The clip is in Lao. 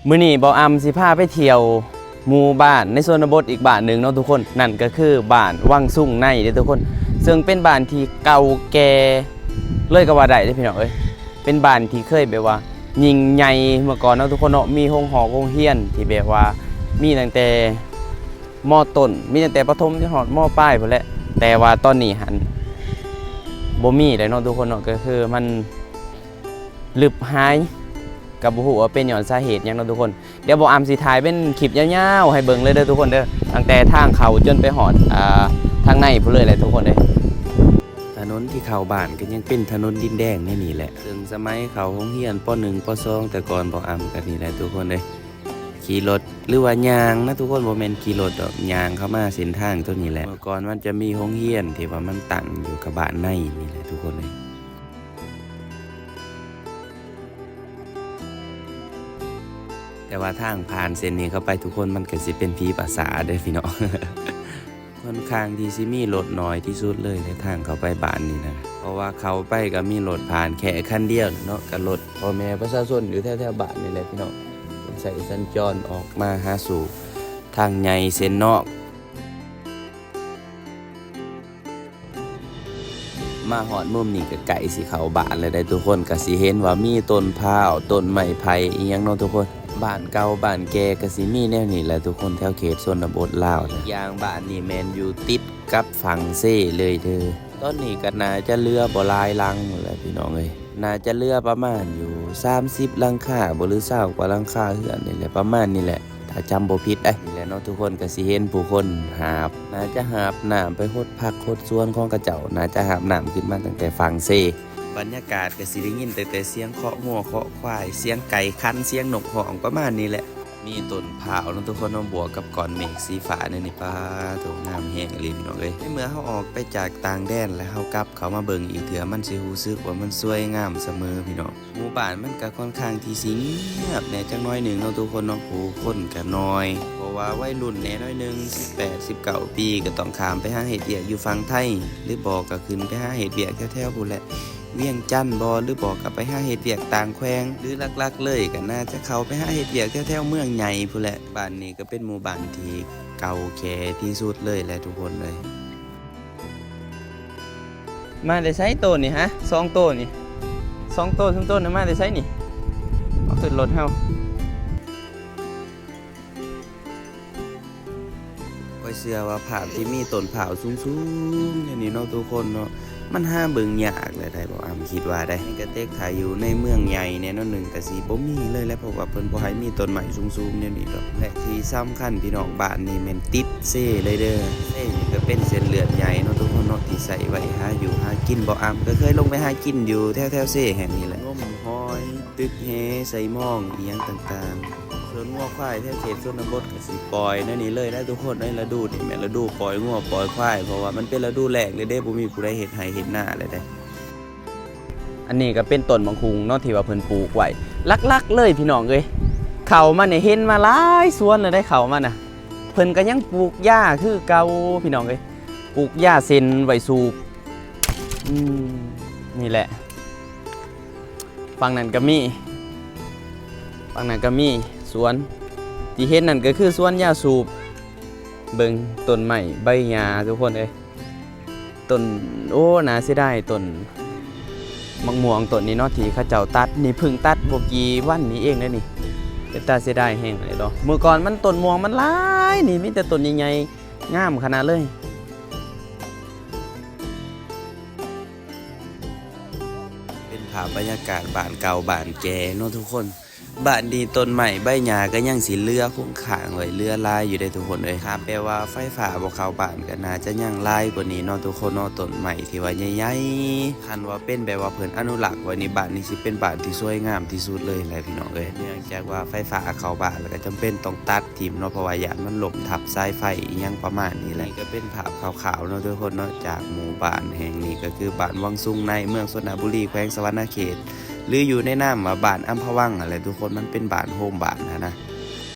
ມື້ນີ້ບ່າວອຳຊິພາໄປທ່ຽວໝູ່ບ້ານໃນຊົນນະບົດອີກບ້ານໜຶ່ງເນາະທຸກຄົນ, ນັ້ນກໍຄືບ້ານວັງສຸງໃນເດ້ທຸກຄົນ, ເຊິ່ງເປັນບ້ານທີ່ເກົ່າແກ່ເລີຍກໍວ່າໄດ້ເດ້ພີ່ນ້ອງເອີຍ. ເປັນບ້ານທີ່ເຄີຍແບບວ່າຍິ່ງໃຫຍ່ເມື່ອກ່ອນເນາະທຸກຄົນເນາະ, ມີໂຮງຮອກໂຮງຮຽນທີ່ແບບວ່າມີຕັ້ງແຕ່ ມ.ຕົ້ນ ມີຕັ້ງແຕ່ປະຖົມຈົນຮອດ ມ.ປາຍ ພຸ້ນແຫຼະ, ແຕ່ວ່າຕອນນີ້ຫັ້ນບໍ່ມີແລ້ວເນາະທຸກຄົນເນາະ, ກໍຄືມັນລຶບຫາຍ, ກໍບໍ່ຮູ້ວ່າເປັນຍ້ອນສາເຫດຫຍັງເນາະທຸກຄົນ. ດຽວບ່າວອຳຊິຖ່າຍເປັນຄລິບຍາວໆໃຫ້ເບິ່ງເລີຍເດີທຸກຄົນເດີ, ຕັ້ງແຕ່ທາງເຂົ້າຈົນໄປຮອດ ອ່າ ທາງໃນພຸ້ນເລີຍແຫຼະທຸກຄົນເດີ. ຖະໜົນທີ່ເຂົ້າບ້ານກໍຍັງເປັນຖະໜົນດິນແດງແນວນີ້ແຫຼະ, ເຊິ່ງສະໄໝເຂົ້າໂຮງຮຽນ ປໍໜຶ່ງ ປໍສອງ ແຕ່ກ່ອນບ່າວອຳກໍນີ້ແຫຼະທຸກຄົນເດີ. ຂີ່ລົດ ຫຼືວ່າຍ່າງນະທຸກຄົນ, ບໍ່ແມ່ນຂີ່ລົດດອກ, ຍ່າງເຂົ້າມາເສັ້ນທາງໂຕນີ້ແຫຼະ. ເມື່ອກ່ອນມັນຈະມີໂຮງຮຽນທີ່ວ່າມັນຕັ້ງຢູ່ກັບບ້ານໃນນີ້ແຫຼະທຸກຄົນເອີຍ. ແຕ່ວ່າທາງຜ່ານເສັ້ນນີ້ເຂົ້າໄປທຸກຄົນ, ມັນກໍຊິເປັນຜີປາສາດເດ້ພີ່ນ້ອງ. ຂ້ອນຂ້າງທີ່ຊິມີລົດໜ້ອຍທີ່ສຸດເລີຍໃນທາງເຂົ້າໄປບ້ານນີ້ນະ, ເພາະວ່າເຂົ້າໄປກໍມີລົດຜ່ານແຄ່ຄັນດຽວເນາະ, ກໍລົດພໍ່ແມ່ປະຊາຊົນຢູ່ແຖວໆບ້ານນີ້ແຫຼະພີ່ນ້ອງ, ເພິ່ນໃຊ້ສັນຈອນອອກມາຫາສູ່ທາງໃຫຍ່ເສັ້ນນອກ. ມາຮອດມຸມນີ້ກໍໃກ້ຊິເຂົ້າບ້ານແລ້ວເດ້ທຸກຄົນ, ກໍຊິເຫັນວ່າມີຕົ້ນພ້າວ ຕົ້ນໄມ້ໄຜ່ອີ່ຫຍັງເນາະທຸກຄົນ. ບ້ານເກົ່າບ້ານແກ່ກໍຊິມີແນວນີ້ແຫຼະທຸກຄົນ, ແຖວເຂດຊົນນະບົດລາວນະ. ຢ່າງບ້ານນີ້ແມ່ນຢູ່ຕິດກັບຝັ່ງເຊເລີຍເດີ. ຕອນນີ້ກໍໜ້າຈະເຫຼືອບໍ່ຫຼາຍຫຼັງແຫຼະພີ່ນ້ອງເອີຍ, ໜ້າຈະເຫຼືອປະມານຢູ່ສາມສິບຫຼັງຄາບໍ ຫຼືຊາວກວ່າຫຼັງຄາເຮືອນນີ້ແຫຼະ, ປະມານນີ້ແຫຼະ ຖ້າຈຳບໍ່ຜິດເດ້. ນີ້ແຫຼະເນາະທຸກຄົນ, ກໍຊິເຫັນຜູ້ຄົນຫາບ, ໜ້າຈະຫາບນ້ຳໄປຫົດຜັກຫົດສວນຂອງເຂົາເຈົ້າ, ໜ້າຈະຫາບນ້ຳຂຶ້ນມາຕັ້ງແຕ່ຝັ່ງເຊ. ບັນຍາກາດກໍຊິໄດ້ຍິນຕັ້ງແຕ່ສຽງເຄາະງົວເຄາະຄວາຍ, ສຽງໄກ່ຂັນ, ສຽງນົກຮ້ອງ ປະມານນີ້ແຫຼະ. ມີຕົ້ນພ້າວເນາະທຸກຄົນເນາະ, ບວກກັບກ້ອນເມກສີຟ້າແນວນີ້, ປາໂທ້ ງາມແຮງອີ່ຫຼີພີ່ນ້ອງເອີຍ. ໃນເມື່ອເຮົາອອກໄປຈາກຕ່າງແດນແລ້ວ ເຮົາກັບເຂົ້າມາເບິ່ງອີກເທື່ອ, ມັນຊິຮູ້ສຶກວ່າມັນສວຍງາມສະເໝີພີ່ນ້ອງ. ໝູ່ບ້ານມັນກໍຂ້ອນຂ້າງທີ່ຊິງຽບແດ່ຈັກໜ້ອຍໜຶ່ງເນາະທຸກຄົນເນາະ, ຜູ້ຄົນກໍໜ້ອຍ ເພາະວ່າໄວລຸ້ນແດ່ໜ້ອຍໜຶ່ງ ສິບແປດ ສິບເກົ້າປີ ກໍຕ້ອງຂ້າມໄປຫາເຮັດວຽກຢູ່ຝັ່ງໄທ ຫຼືບໍ່ກໍຂຶ້ນໄປຫາເຮັດວຽກແຖວໆພຸ້ນແຫຼະ ວຽງຈັນບໍ ຫຼືບໍ່ກໍໄປຫາເຮັດວຽກຕ່າງແຂວງ ຫຼືຫຼັກໆເລີຍກໍໜ້າຈະເຂົ້າໄປຫາເຮັດວຽກແຖວໆເມືອງໃຫຍ່ພຸ້ນແຫຼະ. ບ້ານນີ້ກໍເປັນໝູ່ບ້ານທີ່ເກົ່າແກ່ທີ່ສຸດເລີຍແຫຼະທຸກຄົນເອີຍ. ມາແຕ່ໃສໂຕນີ້ຮະ? ສອງໂຕນີ້ ສອງໂຕ ສາມໂຕນີ້ມາແຕ່ໃສນີ້? ມາຂຶ້ນລົດເຮົາ. ຂ້ອຍເຊື່ອວ່າພາບທີ່ມີຕົ້ນພ້າວສູງໆແນວນີ້ເນາະທຸກຄົນເນາະ, ມັນຫາເບິ່ງຍາກແຫຼະໄດ໋ ບ່າວອຳຄິດວ່າໄດ໋. ແມ່ນກະເຕັກຖ້າຢູ່ໃນເມືອງໃຫຍ່ແນ່ນອນໜຶ່ງກະຊິບໍ່ມີເລີຍແຫຼະ, ເພາະວ່າເພິ່ນບໍ່ໃຫ້ມີຕົ້ນໄມ້ສູງໆແນວນີ້ດອກ. ແລະທີ່ສຳຄັນພີ່ນ້ອງ, ບ້ານນີ້ແມ່ນຕິດເຊເລີຍເດີ. ເຊນີ້ກະເປັນເສັ້ນເລືອດໃຫຍ່ເນາະທຸກຄົນເນາະ ທີ່ໃຊ້ໄວ້ຫາຢູ່ຫາກິນ. ບ່າວອຳກະເຄີຍລົງໄປຫາກິນຢູ່ແຖວໆເຊແຫ່ງນີ້ແຫຼະ, ງົມຫອຍ, ຕຶກແຫ, ໃສ່ມອງ ອີ່ຫຍັງຕ່າງໆ. ສ່ວນງົວຄວາຍແຖວເຂດຊົນນະບົດກໍຊິປ່ອຍແນວນີ້ເລີຍນະທຸກຄົນ. ໃນລະດູນີ້ແມ່ນລະດູປ່ອຍງົວປ່ອຍຄວາຍ, ເພາະວ່າມັນເປັນລະດູແລ້ງແລ້ວເດ້, ບໍ່ມີຜູ້ໃດເຮັດໄຮ່ເຮັດນາແລ້ວເດ້. ອັນນີ້ກໍເປັນຕົ້ນໝາກຫຸ່ງເນາະ ທີ່ວ່າເພິ່ນປູກໄວ້. ຫຼັກໆເລີຍພີ່ນ້ອງເອີຍ, ເຂົ້າມານີ້ເຫັນມາຫຼາຍສວນແລ້ວເດ້, ເຂົ້າມານະ ເພິ່ນກໍຍັງປູກຢາຄືເກົ່າພີ່ນ້ອງເອີຍ, ປູກຢາເສັ້ນໄວ້ສູບ. ອືມ ນີ້ແຫຼະ. ຝັ່ງນັ້ນກໍມີ ຝັ່ງນັ້ນກໍມີສວນ ທີ່ເຫັນນັ້ນກໍຄືສວນຢາສູບ. ເບິ່ງຕົ້ນໄມ້ໃບຫຍ້າທຸກຄົນເອີຍ, ຕົ້ນ ໂອ້ ໜ້າເສຍດາຍຕົ້ນໝາກມ່ວງຕົ້ນນີ້ເນາະ ທີ່ເຂົາເຈົ້າຕັດນີ້, ເພິ່ງຕັດບໍ່ກີ່ວັນນີ້ເອງເດ້ນີ້. ເປັນຕາເສຍດາຍແຮງເລີຍເນາະ, ເມື່ອກ່ອນມັນຕົ້ນມ່ວງມັນຫຼາຍນີ້, ມີແຕ່ຕົ້ນໃຫຍ່ໆ ງາມຂະໜາດເລີຍ. ເປັນພາບບັນຍາກາດບ້ານເກົ່າບ້ານແກ່ເນາະທຸກຄົນ. ບ້ານນີ້ຕົ້ນໄມ້ໃບຫຍ້າກໍຍັງຊິເຫຼືອຄົງຄ້າງໄວ້ ເຫຼືອຫຼາຍຢູ່ເດ້ທຸກຄົນເອີຍ. ຖ້າແປວ່າໄຟຟ້າບໍ່ເຂົ້າບ້ານກໍໜ້າຈະຍັງຫຼາຍກວ່ານີ້ເນາະທຸກຄົນເນາະ, ຕົ້ນໄມ້ທີ່ວ່າໃຫຍ່ໆ. ຄັນວ່າເປັນແບບວ່າເພິ່ນອະນຸລັກໄວ້ນີ້, ບ້ານນີ້ຊິເປັນບ້ານທີ່ສວຍງາມທີ່ສຸດເລີຍແຫຼະພີ່ນ້ອງເອີຍ. ເນື່ອງຈາກວ່າໄຟຟ້າເຂົ້າບ້ານ ແລ້ວກໍຈຳເປັນຕ້ອງຕັດ ຖິ້ມເນາະ, ເພາະວ່າຢ້ານມັນລົ້ມທັບສາຍໄຟອີ່ຫຍັງປະມານນີ້ແຫຼະ. ນີ້ກໍເປັນພາບຂ່າວໆເນາະທຸກຄົນເນາະ, ຈາກໝູ່ບ້ານແຫ່ງນີ້ ກໍຄືບ້ານວັງສຸງໃນ ເມືອງຊົນນະບູລີ ແຂວງສະຫວັນນະເຂດ ຫຼືຢູ່ໃນນາມວ່າບ້ານອຳພະວັງຫັ້ນແຫຼະທຸກຄົນ. ມັນເປັນບ້ານໂຮມບ້ານຫັ້ນນະ.